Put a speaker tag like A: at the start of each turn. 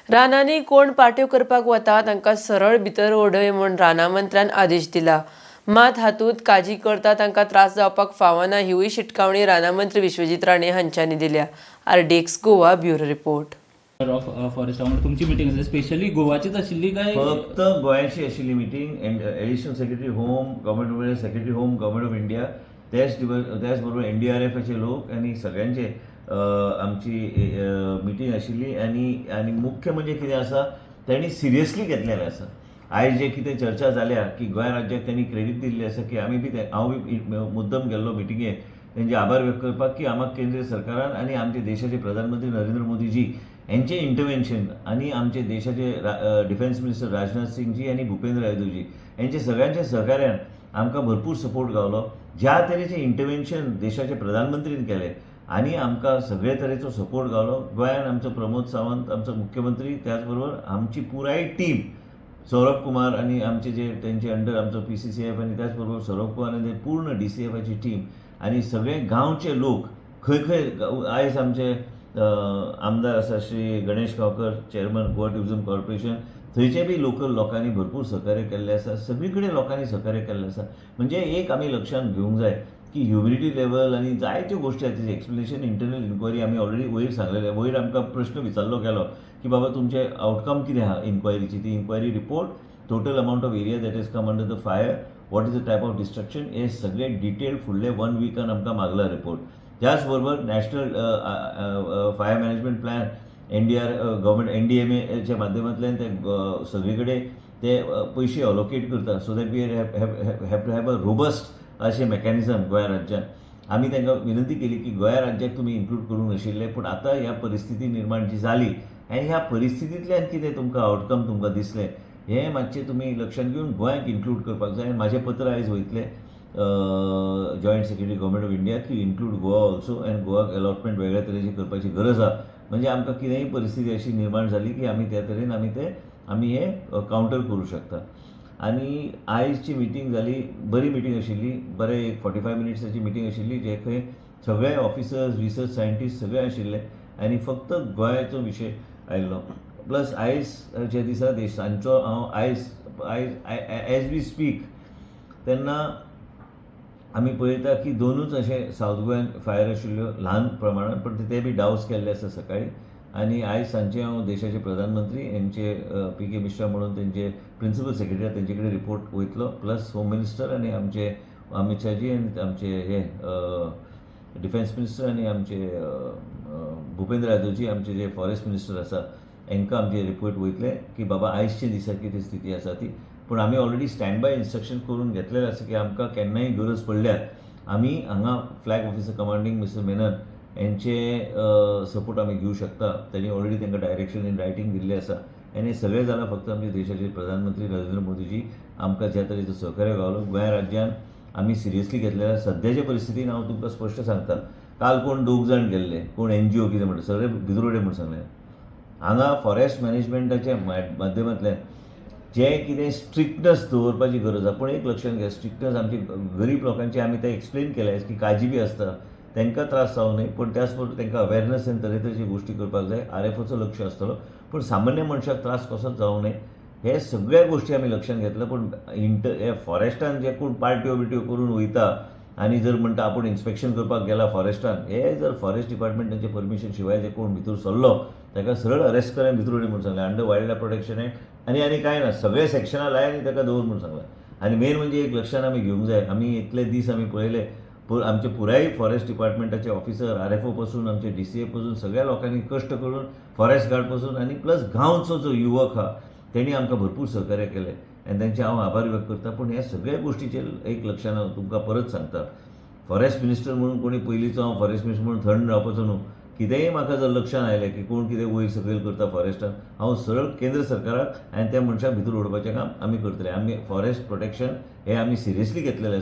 A: रानांनी कोण पाट्यो करपाक वता तांकां सरळ भितर उडय म्हूण रानां मंत्र्यान आदेश दिला. मात हातूंत काजी करता तांकां त्रास जावपाक फावना हिवूय शिटकावणी रानां मंत्री विश्वजीत राणे हांच्यांनी दिल्या. RDX Goa, bureau report.
B: Of Foresta वांगडा तुमची मिटींग आसली, स्पेशली गोवाचीच आशिल्ली काय?
C: फक्त गोंयाची आशिल्ली meeting. Additional secretary home, government of secretary home, government of India, त्याच बरोबर एनडीआरएफाचे लोक आनी सगळ्यांचे आमची मिटींग आशिल्ली. आनी आनी मुख्य म्हणजे कितें आसा, तेणी सिरियसली घेतलेलें आसा. आयज जे कितें चर्चा जाल्या की गोंय राज्याक तेणी क्रेडीट दिल्लें आसा की आमी बी हांव बी मुद्दम गेल्लो मिटिंगेक तेंचे आभार व्यक्त करपाक की आमकां केंद्र सरकारान आनी आमचे देशाचे प्रधानमंत्री नरेंद्र मोदीजी यांचे इंटरव्हेन्शन आनी आमचे देशाचे डिफेन्स मिनिस्टर राजनाथ सिंगजी आनी भुपेंद्र यादवजी यांचे सगळ्यांच्या सहकार्यान आमकां भरपूर सपोर्ट गावलो. ज्या तरेचें इंटरव्हेन्शन देशाचे प्रधानमंत्रीन केलें आनी आमकां सगळे तरेचो सपोर्ट गावलो. गोंयान आमचो प्रमोद सावंत, आमचो मुख्यमंत्री, त्याच बरोबर आमची पुराय टीम, सौरभ कुमार आनी आमचे जे तेंचे अंडर आमचो पीसीसीएफ आनी त्याच बरोबर सौरभ कुमार आनी पूर्ण डीसीएफाची टीम आनी सगळे गांवचे लोक खंय खंय. आयज आमचे आमदार आसा Shri Ganesh Gaonkar, chairman, Goa tourism corporation, थंयचे बी लोकल लोकांनी भरपूर सहकार्य केल्लें आसा. सगळी कडेन लोकांनी सहकार्य केल्लें आसा. म्हणजे एक आमी लक्षांत घेवंक जाय की ह्युमिडिटी लेवल आनी जायत्यो गोश्टी आसा तेजें एक्सप्लेनेशन, इंटरनल इन्क्वायरी आमी ऑलरेडी वयर सांगलेलें. वयर आमकां प्रश्न विचारलो गेलो की बाबा, तुमचें आवटकम कितें आहा इन्क्वायरीची? ती inquiry report, total amount of area that is come under the fire, what is the type of destruction, हे सगळे डिटेल फुडले वन विकान आमकां मागला रिपोर्ट. त्याच बरोबर national fire management plan, NDR government, एनडीएमएच्या माध्यमांतल्यान ते सगळे कडेन ते पयशे अलोकेट करता, so that we have to have a robust अशें मॅकॅनिजम गोंया राज्यान. आमी तांकां विनंती केली की गोंया राज्याक तुमी इन्क्लूड करूंक नाशिल्ले, पूण आतां ह्या परिस्थिती निर्माण जी जाली आनी ह्या परिस्थितींतल्यान कितें तुमकां आवटकम तुमकां दिसलें, हें मातशें तुमी लक्षांत घेवन गोंयाक इन्क्लूड करपाक जाय. आनी म्हाजें पत्र आयज वयतलें joint secretary, government of India की include Goa also and गोवाक अलॉटमेंट वेगळ्या तरेची करपाची गरज आहा. म्हणजे आमकां कितेंय परिस्थिती अशी निर्माण जाली की आमी त्या तरेन आमी ते आमी हे कावंटर करूं शकता. आनी आयजची मिटींग जाली, बरी मिटींग आशिल्ली. बरें एक 45 मिनिट्साची मिटींग आशिल्ली, जे खंय सगळे ऑफिसर्स, रिसर्च सायंटिस्ट सगळे आशिल्ले आनी फक्त गोंयाचो विशय आयिल्लो. प्लस आयज जे दिसा देशांचो हांव आयज आयज एज we speak तेन्ना आमी पळयता की दोनूच अशे सावथ गोंयान फायर आशिल्ल्यो ल्हान प्रमाणान, पण ते बी डावस केल्ले आसा सकाळी. आनी आयज सांजचे हांव देशाचे प्रधानमंत्री हेंचे पी के मिश्रा म्हणून तेंचे प्रिंसिपल सेक्रेटरी, तेंचे कडेन रिपोर्ट वयतलो. प्लस होम मिनिस्टर आनी आमचे अमित शाहजी आनी आमचे हे डिफेन्स मिनिस्टर आनी आमचे भुपेंद्र यादवजी, आमचे जे फॉरेस्ट मिनिस्टर आसा, हांकां आमचे रिपोर्ट वयतले की बाबा, आयजच्या दिसा कितें स्थिती आसा ती. पूण आमी ऑलरेडी स्टँड बाय इन्स्ट्रक्शन करून घेतलेलें आसा की आमकां केन्नाय गरज पडल्यार आमी हांगा flag officer commanding mister Menon यांचे सपोर्ट आमी घेवं शकता. तेणी ऑलरेडी तांकां डायरेक्शन इन रायटींग दिल्लें आसा. आनी हें सगळें जालां फक्त आमच्या देशाचे प्रधानमंत्री नरेंद्र मोदीजी आमकां ज्या तरेचो सहकार्य गावलो. गोंया राज्यान आमी सिरियसली घेतलेलें. सद्याच्या परिस्थितीन हांव तुमकां स्पश्ट सांगता, काल कोण दोग जाण गेल्ले, कोण एनजीओ कितें म्हणटा, सगळे भितर म्हूण सांगलें. हांगा फॉरेस्ट मॅनेजमेंटाच्या माध्यमांतल्यान जें कितें स्ट्रिक्टनस दवरपाची गरज आसा. पूण एक लक्षांत घे, स्ट्रिक्टनस आमची गरीब लोकांची आमी तें एक्सप्लेन केलें की काजी बी आसता, तांकां त्रास जावं न्हय, पूण त्याच बरोबर तांकां अवेरनस आनी तरेतरेची गोश्टी करपाक जाय. आरएफओचो लक्ष आसतलो, पूण सामान्य मनशाक त्रास कसोच जावं न्हय हे सगळ्या गोश्टी आमी लक्षांत घेतल्या. पूण इंटर हे फॉरेस्टान जे कोण पार्ट्यो बिट्यो करून वयता आनी जर म्हणटा आपूण इन्स्पेक्शन करपाक गेला फॉरेस्टान, हे जर फॉरेस्ट डिपार्टमेंटाचे परमिशन शिवाय जे कोण भितर सरलो ताका सरळ अरेस्ट कर आनी भितर उडय म्हूण सांगलें, under wild life protection act आनी आनी कांय ना, सगळे सेक्शनां लाय आनी ताका दवर म्हूण सांगलें. आनी मेन म्हणजे एक लक्षांत आमी घेवंक जाय, आमी इतले दीस आमी पळयले, आमचे पुराय फॉरेस्ट डिपार्टमेंटाचे ऑफिसर, आरएफओ पासून, आमचे डीसीए पासून, सगळ्या लोकांनी कश्ट करून, फॉरेस्ट गार्ड पासून आनी प्लस गांवचो जो युवक आहा तेणी आमकां भरपूर सहकार्य केलें आनी तेंचे हांव आभार व्यक्त करता. पूण ह्या सगळ्या गोश्टीचेर एक लक्षान हांव तुमकां परत सांगता, फॉरेस्ट मिनिस्टर म्हणून कोणी पयलींचो हांव फॉरेस्ट मिनिस्टर म्हणून थंड रावपाचो न्हू. कितेंय म्हाका जर लक्षांत आयलें की कोण कितें वयर सकयल करता फॉरेस्टान, हांव सरळ केंद्र सरकाराक आनी त्या मनशाक भितर उडोवपाचें काम आमी करतले. आमी फॉरेस्ट प्रोटेक्शन हें आमी सिरियसली घेतलेलें आसा.